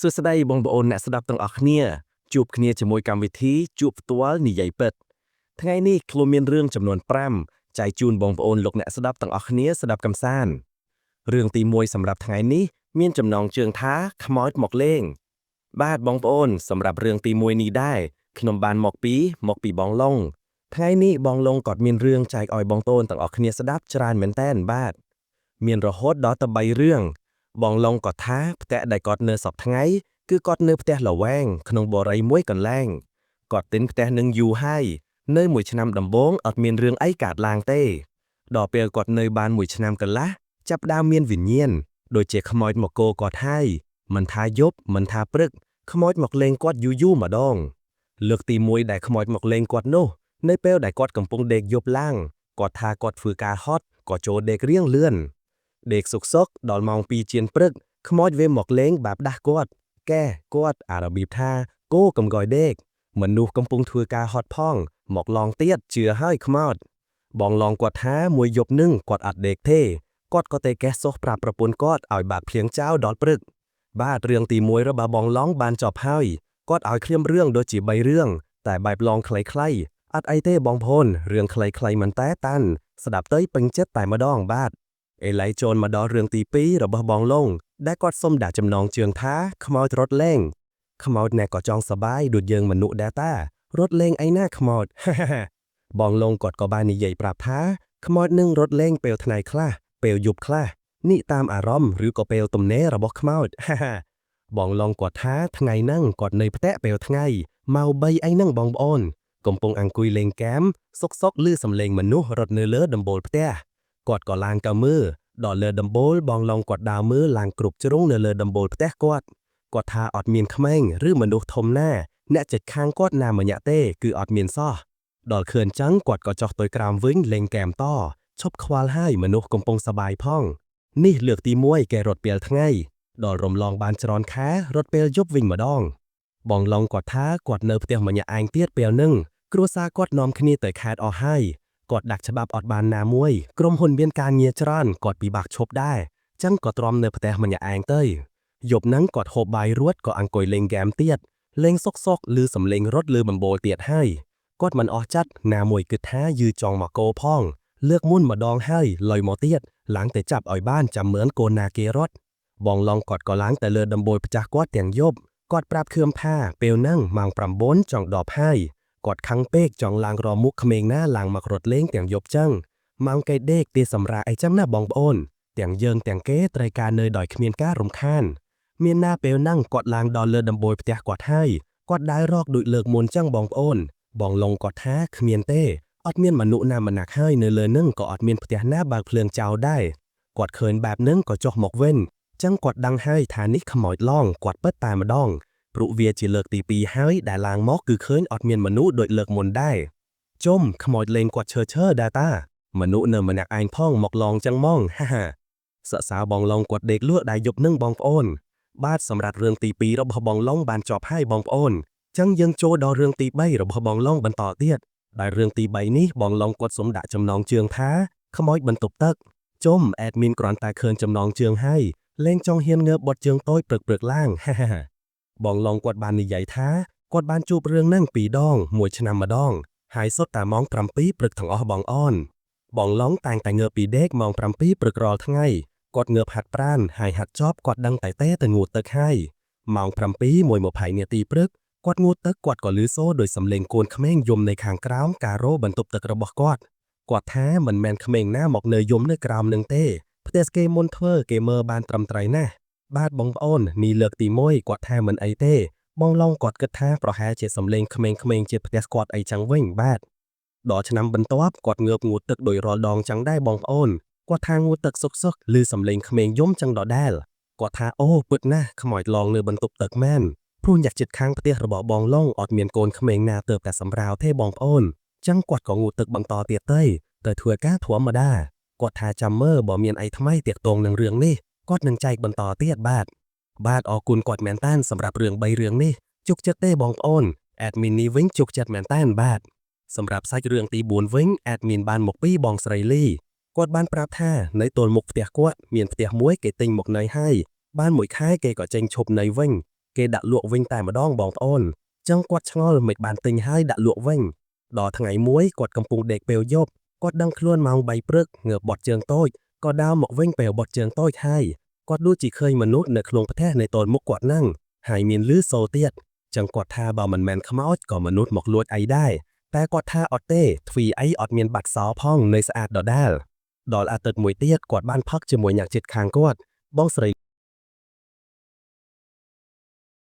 សួស្តីបងប្អូនអ្នកស្ដាប់ទាំងអស់គ្នាជួបគ្នាជាមួយកម្មវិធីជួបផ្ទាល់និយាយពិតថ្ងៃនេះខ្លួនមានរឿងចំនួន5ចែកជូនបងប្អូនលោកអ្នកស្ដាប់ទាំងអស់គ្នាស្ដាប់កំសាន្តរឿងទី1សម្រាប់ថ្ងៃនេះមានចំណងជើងថាខ្មោចមកលេងបាទបងប្អូនសម្រាប់រឿងទី1នេះដែរខ្ញុំបានមកពីបងឡុងថ្ងៃនេះបងឡុងក៏មានរឿងចែកឲ្យបងប្អូនទាំងអស់គ្នាស្ដាប់ច្រើនមែនតើបាទមានរហូតដល់ទៅ3រឿង បងឡុងក៏ថាផ្ទះដែលគាត់នៅសប្តាហ៍ថ្ងៃគឺគាត់នៅផ្ទះល្វែងក្នុងបរិយមួយកន្លែងគាត់ទិញផ្ទះនឹងយូរហើយនៅមួយឆ្នាំដំបូងអត់មានរឿងអីកើតឡើងទេដល់ពេលគាត់នៅបានមួយឆ្នាំកន្លះចាប់ផ្ដើមមានវិញ្ញាណដូចជាខ្មោចមកគោគាត់ហើយមិនថាយប់មិនថាព្រឹកខ្មោចមកលេងគាត់យូរយូរម្ដងលើកទី1ដែលខ្មោចមកលេងគាត់នោះនៅពេលដែលគាត់កំពុងដេកយប់ឡើងគាត់ថាគាត់ធ្វើការហត់ក៏ចូលដេករៀងលឿន ដេកសុកសុកដល់ម៉ោង2ជាងព្រឹកខ្មោចវាមកលេងបាបដាស់គាត់កែគាត់អារបៀបថាគោកំកយដេកមនុស្សកំពុងធ្វើការហត់ផងមកឡងទៀតជឿហើយខ្មោចបងឡងគាត់ថាមួយយប់នឹងគាត់អត់ដេកទេគាត់ក៏តែកេះសុះប្រាប់ប្រពន្ធគាត់ឲ្យបាក់ភ្លៀងចោលដល់ព្រឹកបាទរឿងទី1របស់បងឡងបានចប់ហើយគាត់ឲ្យឃ្លាមរឿងដូចជា3រឿងតែបែបឡងខ្លីៗអត់អីទេបងប្អូនរឿងខ្លីៗមិនតែតាន់ស្ដាប់ទៅពេញចិត្តតែម្ដងបាទ ឥឡូវចូលមកដល់រឿងទី2របស់បងឡុងដែលគាត់សុំដាក់ចំណងជើងថាខ្មោចរត់លេងខ្មោចអ្នកក៏ចង់សប្បាយដូចយើងមនុស្សដែរតារត់លេងអីណាខ្មោច ហាហាបងឡុងគាត់ក៏បាននិយាយប្រាប់ថាខ្មោចនឹងរត់លេងពេលថ្ងៃខ្លះពេលយប់ខ្លះនេះតាមអារម្មណ៍ឬក៏ពេលទំនេររបស់ខ្មោចហាហាបងឡុងគាត់ថាថ្ងៃហ្នឹងគាត់នៅផ្ទះពេលថ្ងៃម៉ោង3អីហ្នឹងបងប្អូនកំពុងអង្គុយលេងហ្គេមសុកសុកឮសំឡេងមនុស្សរត់នៅលើដំបូលផ្ទះគាត់ក៏ឡើងទៅមើលដល់លើដំបូលបងឡុងគាត់ដើរមើលឡើងគ្រប់ជ្រុងនៅលើដំបូលផ្ទះគាត់គាត់ថាអត់មានក្មេងឬមនុស្សធំណាអ្នកចិត្តខាងគាត់ណាម្នាក់ទេគឺអត់មានសោះដល់ឃើញចឹងគាត់ក៏ចុះទៅក្រោមវិញលេងហ្គេមតឈប់ខ្វល់ហើយមនុស្សកំពុងសប្បាយផងនេះលើកទី1គេរត់ពេលថ្ងៃដល់រំលងបានច្រើនខែរត់ពេលយប់វិញម្ដងបងឡុងគាត់ថាគាត់នៅផ្ទះម្នាក់ឯងទៀតពេលហ្នឹងគ្រួសារគាត់នាំគ្នាទៅខេត្តអស់ហើយគាត់ដាក់ច្បាប់អត់បានណាមួយក្រុមហ៊ុនមានការងារច្រើនគាត់ពិបាកឈប់ដែរចឹងក៏ទ្រាំនៅផ្ទះម្នាក់ឯងទៅយប់ហ្នឹងគាត់ហូបបាយរួចក៏អង្គុយលេងហ្គេមទៀតលេងសុកសុកឮសំឡេងរត់លើដំបូលទៀតហើយគាត់មិនអស់ចិត្តណាមួយគិតថាយឺចង់មកកោផងលើកមុនម្ដងហើយលុយមកទៀតឡើងតែចាប់ឲ្យបានចាំមើលកូនណាគេរត់បងឡងគាត់ក៏ឡើងទៅលើដំបូលផ្ទះគាត់ទាំងយប់គាត់ប្រាប់ខឿមថាពេលហ្នឹងម៉ោង9ចង់10ហើយគាត់ខឹងពេកចង់ឡើងរមុខក្មេងណាឡើងមករត់លេងទាំងយប់ចឹងម៉ោងគេដេកទីសម្រាប់អីចឹងណាបងប្អូនទាំងយើងទាំងគេត្រូវការនៅដោយគ្មានការរំខានមានណាពេលហ្នឹងគាត់ឡើងដល់លើដំបូលផ្ទះគាត់ហើយគាត់ដើររកដូចលើកមុនចឹងបងប្អូនបងឡុងគាត់ថាគ្មានទេអត់មានមនុស្សណាម្នាក់ហើយនៅលើនឹងក៏អត់មានផ្ទះណាបើកភ្លើងចោលដែរគាត់ឃើញបែបហ្នឹងក៏ចុះមកវិញចឹងគាត់ដឹងហើយថានេះខ្មោចឡងគាត់ពិតតែម្ដងព្រោះវាជាលើកទី2ហើយដែលឡើងមកគឺឃើញអត់មានមនុស្សដូចលើកមុនដែរជុំខ្មោចលេងគាត់ឈើឈើដែរតាមនុស្សនៅម្នាក់ឯងផងមកឡងចឹងហ្មងហាហាសរសើរបងឡងគាត់ដេកលក់ដែរយប់នឹងបងប្អូនបាទសម្រាប់រឿងទី2របស់បងឡុងបានចប់ហើយបងប្អូនចឹងយើងចូលដល់រឿងទី3របស់បងឡុងបន្តទៀតដែលរឿងទី3នេះបងឡុងគាត់សុំដាក់ចំណងជើងថាខ្មោចបន្ទប់ទឹកជុំ admin គ្រាន់តែឃើញចំណងជើងហើយលេងចង់ហ៊ានងើបបត់ជើងតូចព្រឹកព្រឹកឡើងហាហាបងឡុងគាត់បាននិយាយថាគាត់បានជួបរឿងហ្នឹងពីរដងមួយឆ្នាំម្ដងហើយសុទ្ធតែម៉ោង7ព្រឹកទាំងអស់បងអូនបងឡុងតែងតែងើបពីដេកម៉ោង7ព្រឹករាល់ថ្ងៃគាត់ងើបហាត់ប្រាណហើយហាត់ចប់គាត់ដឹងតែទេទៅងូតទឹកហើយម៉ោង7:20នាទីព្រឹកគាត់ងូតទឹកគាត់ក៏ឮសូរដោយសំឡេងកូនក្មេងយំនៅខាងក្រោមការ៉ូបន្ទប់ទឹករបស់គាត់គាត់ថាមិនមែនក្មេងណាមកនៅយំនៅក្រោមនឹងទេផ្ទះគេមុនធ្វើគេមើលបានត្រឹមត្រូវណាស់បាទបងប្អូននេះលើកទី1គាត់ថាមិនអីទេបងឡុងគាត់គិតថាប្រហែលជាសំឡេងក្មេងៗជាផ្ទះគាត់អីចឹងវិញបាទដល់ឆ្នាំបន្ទាប់គាត់ងើបងូតទឹកដោយរាល់ដងចឹងដែរបងប្អូនគាត់ថាងូតទឹកសុកសុកឮសំឡេងក្មេងយំចឹងដដែលគាត់ថាអូពិតណាស់ខ្មោចឡងនៅបន្ទប់ទឹកមែនព្រោះញាក់ចិត្តខាងផ្ទះរបស់បងឡុងអត់មានកូនក្មេងណាទៅតែសម្រាវទេបងប្អូនចឹងគាត់ក៏ងូតទឹកបន្តទៀតទៅទៅធ្វើការធម្មតាគាត់ថាចាំមើលបើមានអីថ្មីទាក់ទងនឹងរឿងនេះគាត់នឹងចែកបន្តទៀតបាទបាទអរគុណគាត់មែនតានសម្រាប់រឿង3រឿងនេះជោគចិត្តទេបងប្អូន admin នេះវិញជោគចិត្តមែនតានបាទសម្រាប់សាច់រឿងទី4វិញ admin បានមកពីបងស្រីលីគាត់បានប្រាប់ថានៅទល់មុខផ្ទះគាត់មានផ្ទះមួយគេទិញមកនៅហើយបានមួយខែគេក៏ចេញឈប់នៅវិញ គេដាក់លក់វិញតែម្ដងបងប្អូនចឹងគាត់ឆ្ងល់មិនបានទិញហើយដាក់លក់វិញដល់ថ្ងៃមួយគាត់កំពុងដេកពេលយប់គាត់ដឹងខ្លួនម៉ោង3ព្រឹកងើបបត់ជើងតូចក៏ដើរមកវិញពេលបត់ជើងតូចហើយគាត់ដូចជាឃើញមនុស្សនៅក្នុងផ្ទះនៃទល់មុខគាត់ហ្នឹងហើយមានលឺសូរទៀតចឹងគាត់ថាបើមិនមែនខ្មោចក៏មនុស្សមកលួចអីដែរតែគាត់ថាអត់ទេទ្វីអីអត់មានបាត់សោផងនៅស្អាតដដែលដល់អាទិត្យមួយទៀតគាត់បានផឹកជាមួយអ្នកជិតខាងគាត់បងស្រី